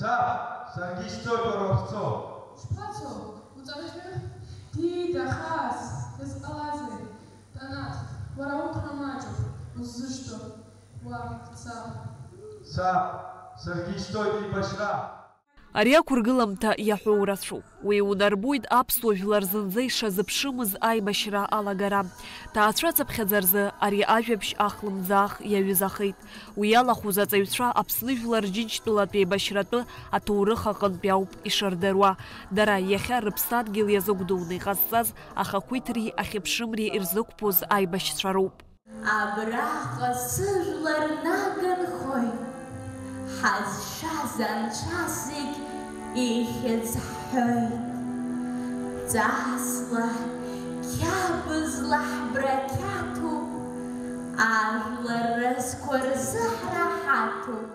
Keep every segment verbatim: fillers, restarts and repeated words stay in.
Саб, саргьы исцоит уара уахьцо. Шԥацо, уҵарахьы? Диида, хаас, дызҟалазеи? Танаҭ, уара уқәра маҷуп, уззышьҭоу уа, саб. Саб, саргьы исҭоит еибашьра. Ари ақәыргыламҭа иаҳәоу рацәоуп. Уи унарбоит аԥсуа жәлар зынӡа ишазыԥшымыз аибашьра алагара. Ҭаацәацыԥхьаӡа рзы ари ажәабжь ахлымӡаах иаҩызахеит. Уи иалахәыз аҵаҩцәа Аԥсны жәлар Џьынџьтәылатә еибашьратәы аҭоурых аҟынтәи ауп ишырдыруа. Дара иахьа рыԥсадгьыл иазыгәдуны иҟазҵаз ахақәиҭреи ахьыԥшымреи ирзықәԥоз аибашьцәа роуп. Абраҟа сыжәлар наганхоит, ҳазшаз анцәа зегь ихьӡ ҳҳәоит. Ҵасла, қьабзла ҳбрақьаҭуп, ажәлар рызқәа рзы ҳраҳаҭуп.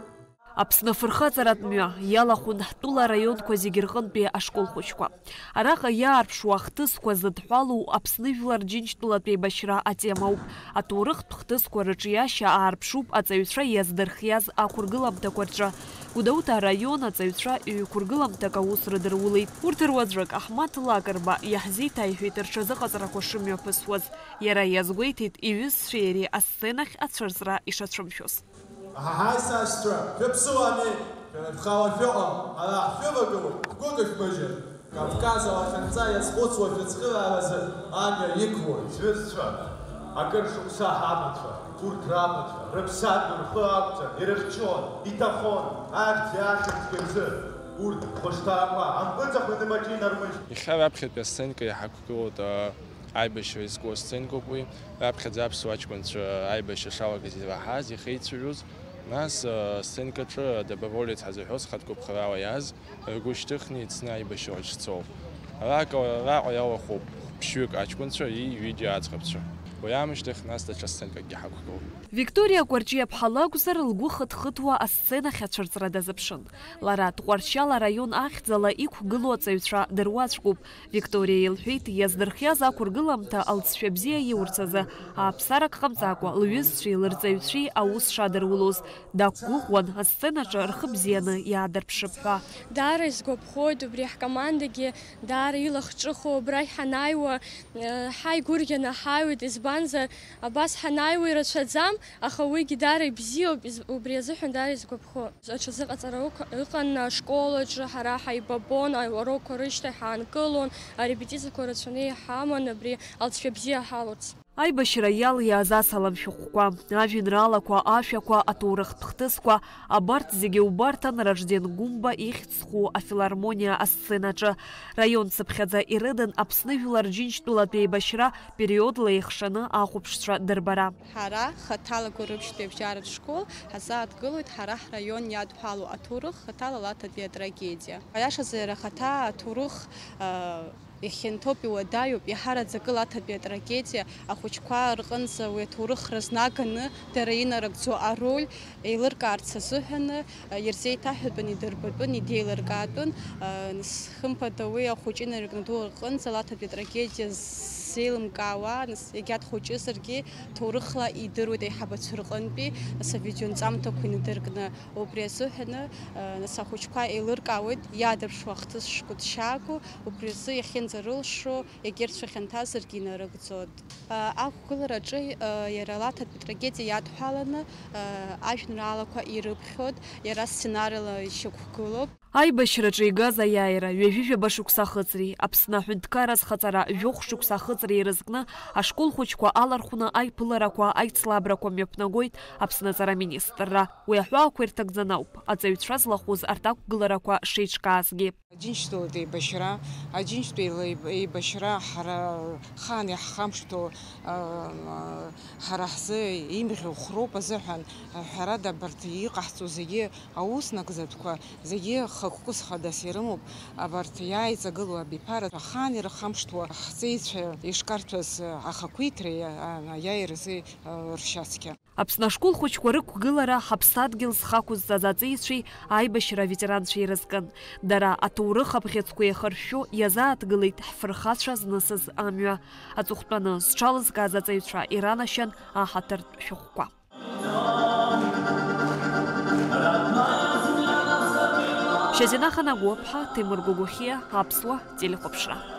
Аԥсны афырхаҵаратә мҩа иалахәын ҳтәыла араионқәа зегьы рҟынтәи ашкол хәыҷқәа. Араҟа иаарԥшуа ахҭысқәа зыдҳәалоу Аԥсны жәлар Џьынџьтәылатә еибашьра атемоуп. Аҭоурыхтә хҭысқәа рыҿиашьа аарԥшуп аҵаҩцәа иаздырхиаз ақәыргыламҭақәа рҿы. Гәдоуҭа араион аҵаҩцәа ҩ-қәыргыламҭак аус рыдырулеит. Урҭ руаӡәык Аҳмаҭ Лакрба иаҳзеиҭаиҳәеит рҽазыҟаҵарақәа шымҩаԥысуаз. Иара иазгәеиҭеит иҩызцәеи иареи асценахь ацәырҵра ишацәымшәоз. Аҳаҳаи, сашьцәа, шәыԥсуами? Шәара шәхала шәыҟам, ҳара ҳшәывагылоит, шәгәы кышәмыжьын. Кавказ алахьынҵа иазхәыцуа шәыцхырааразы амҩа иқәлоит. Сҩызцәа, акыр шықәса ҳамацәа, урҭ рабацәа, рыԥсадгьыл рхы ақәҵан, ирыхьчон, иҭахон, ахьӡи ахьымӡӷи рзы. Урҭ хәышҭаақәа ампыҵахә инымаҷ инармыжьт. Иахьа раԥхьатәи асценка иҳақәгылоуп, а, аибашьра изку асценкоуп уи. Раԥхьаӡа аԥсуа аҷкәынцәа аибашьра шалагаз ираҳаз, ихеицәажәоз, нас, а, асценкаҿы адоброволец ҳазыҳәоз хатә гәыԥхарала иааз, ргәы шьҭыхны ицны аибашьраҿ цоуп. Араҟа, араҟа иалахәуп ԥшьҩык аҷкәынцәа, ҩыџьа аӡӷабцәа. Уи аамышьҭахь нас даҽа сценкакгьы ҳақәгылоуп. Викториа Кәарҷиаԥҳа лакәзар, лгәы хыҭхыҭуа асценахь ацәырҵра дазыԥшын. Лара Тҟәарчал араион ахьӡала иқәгылоу аҵаҩцәа дыруаӡәкуп. Викториа илҳәеит, иаздырхиаз ақәыргыламҭа алҵшәа бзиа иурц азы ааԥсарак ҟамҵакәа, лҩызцәеи лырҵаҩцәеи аус шадырулоз. Дақәгәыӷуан, асценаҿы рхы бзианы иаадырԥшып ҳәа. Даара исгәаԥхоит, убри ҳкомандагьы даара илахҿыху, абрахь ҳанааиуа, э, ҳаигәырӷьаны ҳааиуеит, избанзар, абас ҳанааиуа ирацәаӡам, аха уигьы даара ибзиоуп, из-, убри азыҳәан даара исгәаԥхо. Аҽазыҟаҵара ықә-, ыҟан ашкол аҿы, ҳара ҳаибабон, аурокқәа рышьҭахь ҳаанкылон, арепетициақәа рацәаны иҳаман, абри алҵшәа бзиа ҳалоуц. Аибашьра иалиааз асалам шәҟәқәа, ажәеинраалақәа, ашәақәа, аҭоурыхтә хҭысқәа, абарҭ зегьы убарҭан Ражден Гәымба ихьӡ зху афилармониа асценаҿы. Раион цыԥхьаӡа ирыдын Аԥсны Жәлар Џьынџьтәылатә еибашьра периодла еихшаны ахәаԥшцәа дырбара. Ҳара хаҭала Гәылрыԥшьтәи абжьаратә школ ҳазааҭгылоит ҳара ҳраион иадҳәалоу аҭоурых, хаҭала Лаҭатәи атрагедиа. Аиашазы иара хаҭа аҭоурых, а, ихьанҭоуп, иуадаҩуп, иаҳараӡакы Лаҭатәи атрагедиа ахәыҷқәа рҟынӡа уи аҭоурых рызнаганы дара инарыгӡо ароль еилыркаарц азыҳәаны, а, ирзеиҭаҳәатәын, идырбатәын, идеилыркаатәын, а, нас, хымԥада, уи ахәыҷы инаркны ду рҟынӡа Лаҭатәи атрагедиа ззеилымкаауа, нас, егьа дхәыҷызаргьы, ҭоурыхла идыруеит аиҳабацәа рҟынтәи, нас, авидеонҵамҭақәа инадыркны, убри азыҳәаны, а, нас, ахәыҷқәа еилыркаауеит, иаадырԥшуа ахҭыс шгәыҭшьаагоу, убри азы иахьынӡарылшо, егьырҭ шәахьанҭазаргьы инарыгӡоит. Ақәгылараҿы иара Лаҭатәи трагедиа иадҳәаланы ажәеинраалақәа ирыԥхьоит, иара сценарила ишьақәгылоуп. Аибашьраҿы игаз аиааира ҩажәи жәаба шықәса ахыҵреи, Аԥсны аҳәынҭқарра азхаҵара жәохә шықәса ахыҵреи ирызкны ашкол хәыҷқәа алархәны аиԥыларақәа, аицлабрақәа мҩаԥнагоит Аԥсны аҵара министрра. Уи аҳәаақәа ирҭагӡаны ауп аҵаҩцәа злахәыз арҭ ақәгыларақәа шеиҿкаазгьы. Аџьынџьтәылатә еибашьра, аџьынџьтәылатә еибашьра ҳара хаан иаҳхамышҭуа, ҳара ҳзы имӷьо хәроуп азыҳәан, ҳәарада, абарҭ иҟаҳҵо зегьы, аус нагӡатәқәа зегьы хықәкыс хадас ирымоуп, абарҭ иааиҵагылоу абиԥара хаан ирхамышҭуа ҳҵеицәа ишкарҭәаз ахақәиҭреи аиааиразы ршьацқьа. Аԥсны ашкол хәыҷқәа рықәгылара ҳаԥсадгьыл зхы ақәызҵаз аҵеицәеи аибашьра аветеранцәеи ирызкын. Дара аҭоурых абӷьыцқәа еихыршәшәо иазааҭгылеит ҳфырхацәа знысыз амҩа. Аҵыхәтәаны зҽалызкааз аҵаҩцәа иранашьан аҳаҭыртә шәҟәқәа. Шьазина Ханагәаԥҳа, Ҭемыр Гәагәахьиа, Аԥсуа телехәаԥшра.